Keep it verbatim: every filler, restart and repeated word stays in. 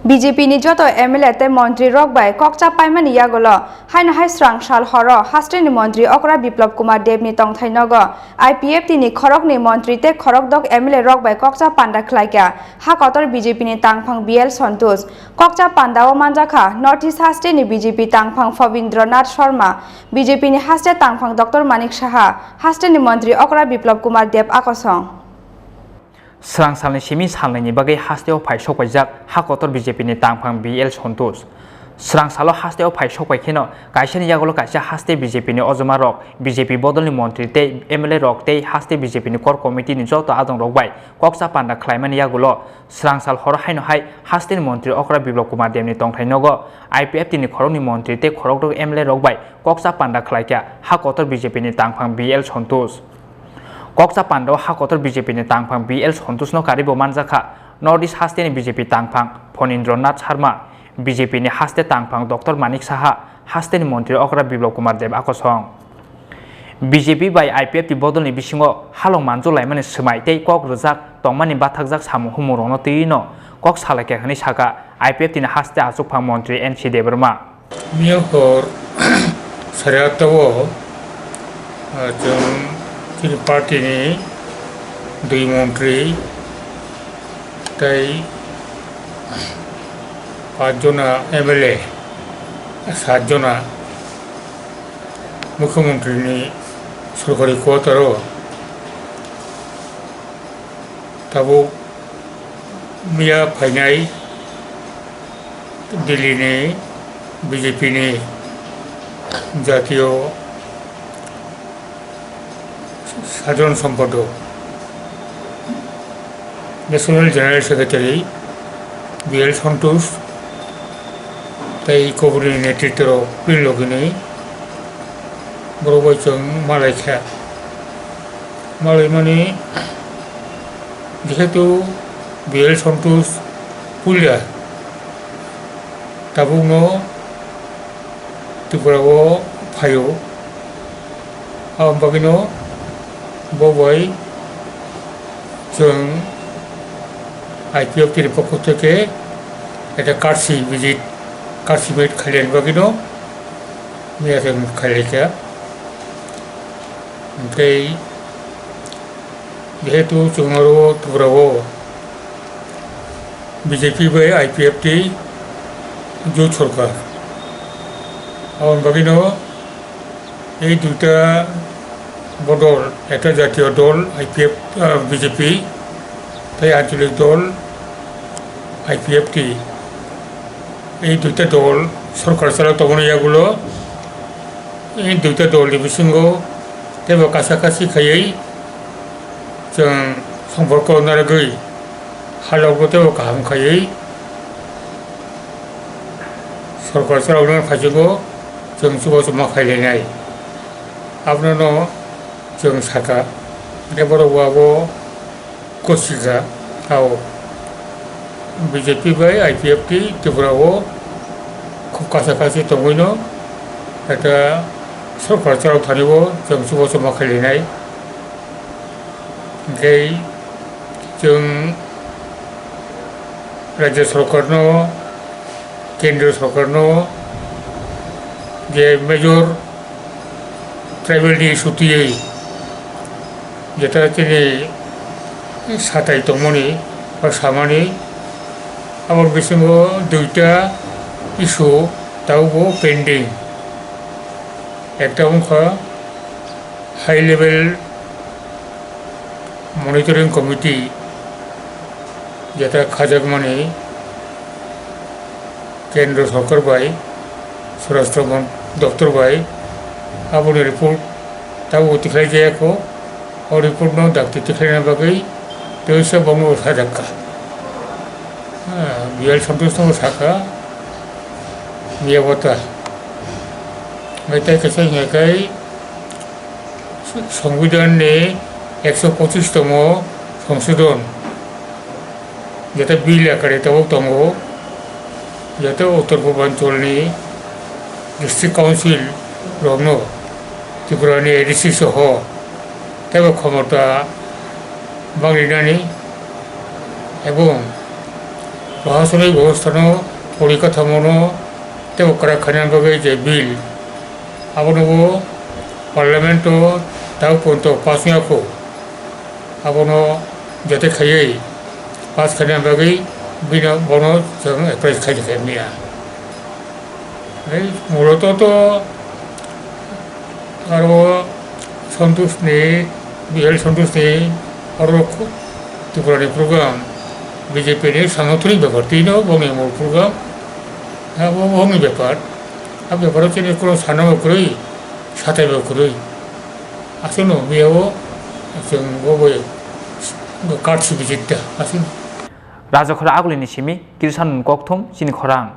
B J P ni joto M L A tei montri rok bai kokcha paimani yagulo haino hai srang sal horo hasteni montri Okra Biplab Kumar Deb ni tongthai nogo I P F T ni khoroknwi montri tei khorokdok M L A rok bai kokcha panda khlaikha ha kotor B J P ni tangphang B L Santosh. Kokcha panda o manjakha North East hasteni B J P tangphang Phabindra Nath Sharma, B J P ni haste tangphang Doctor Manik Saha, hasteni montri Okra Biplab Kumar Deb akosong. Srang salni simi salnaini bagwi hasteo phai sokpaijak ha kotor B J P ni tangphang B L Santosh. Srang salo hasteo phai sokpai kheno kaisani yagulo kaisa haste B J P ni ojoma rok, B J P bodolni montri tei M L A rok tei haste B J P ni core committee ni joto adong rok bai kokcha panda khlaimani yagulo srang sal horo haino hai hasteni montri Okra Biplab Kumar Deb ni tongthai nogo I P F T ni khoroknwi montri tei khorokdok M L A rok bai kokcha panda khlaikha ha kotor B J P ni tangphang B L Santosh. Kokcha pandao ha kotor B J P ni tangphang B L Santosh no karibo manjakha North East hasteni B J P tangphang Phanindra Nath Sharma, B J P ni haste tangphang Doctor Manik Saha, hasteni montri Okra Biplab Kumar Deb akosong. B J P bai I P F T bodolni bisingo halok manjok laimani swmai tei kok rwjak tongmani bathakjak samung humung rokno twiwi no kok salaikha hwnwi sakha I P F T ni haste achukphang montri N C Debbarma. Miyakor sare atta o, ah, chwng chini party ni dui montri tei pach jona M L A, sat jona mukhyamantri ni sorkari quarter o tabuk miya phainai Delhi ni B J P ni jatiyo sadharan sompadok, National General Secretary B L Santosh tei kobor ni netritwo rok pil logi ni borok bai chwng malai kha. Malai mani jehetu B L Santosh puila tabuk no Tripura o phaio. Aboni bagwino bo bai chwng I P F T ni pokho theke ekta karsi visit, karsi meet khailani bagwino miya chwng khailaikha. Hwnkhe jehetu chwng oro Tripura o B J P bai I P F T jot sorkar, aboni bagwino ei duita bodol, ekta jatiyo dol I P F, ah, B J P tei ancholik dol I P F T, ei duita dol sorkar chalok tongmani yagulo, ei duita dol ni bisingo teibo kasa kasi khaiwi chwng somporko narwgwi halokbo teibo kaham khaiwi sorkar chaloknani phaisingo chwng chubachu ma khailainai. Abono no chwng sakha, hwnkhe borok bo abo kosikha, tao B J P bai I P F T Tripura o khub kasa kasi tongwino ekta sorkar chalok thani bo chwng chubachu ma khailainai. Hwnkhe chwng rajya sorkarno, kendriya sorkarno je major tribal ni issue twiwi jeta chini satai tongmani ba samani, aboni bisingo duita issue tabukbo pending. Ekta wngkha high level monitoring committee, jeta khajakmani kendro sorkar bai, swarashtra mon-, doptor bai, aboni report tabuk tikhlai jaya kho. O report no dakti tikhlaina bagwi teisa bongno sajak kha. Ah, B L Santosh no sakha, miya bota. Bai tai kaisa hinga kai Songbidan ni ekso pochis tomo songsodon, jeta bill akare tabuk tongo, jeta Uttor Purbanchal ni district council rokno Tripura ni A D C soho teibo khomota bangrinani ebong Prashasonik bebostha no porikathamono tei kwrak khaina bagwi je bill, abono bo parliament o tabuk porjonto pass wngya kho, abono jate khaiwi pass khaina bagwi bino bono chwng approach khai khe mia. Ei muloto to aro Santosh ni, B L Santosh ni oro Tripura ni program, B J P ni sangathani bepar twi no bongni mol program, abo bongni bepar. A bepar o chini kono sana bo kwrwi, satai bo kwrwi. Aswk no mia o chwng bo bai card sibijik da aswk. Rajakhor agulini simi Kirsan kokthum chini khorang.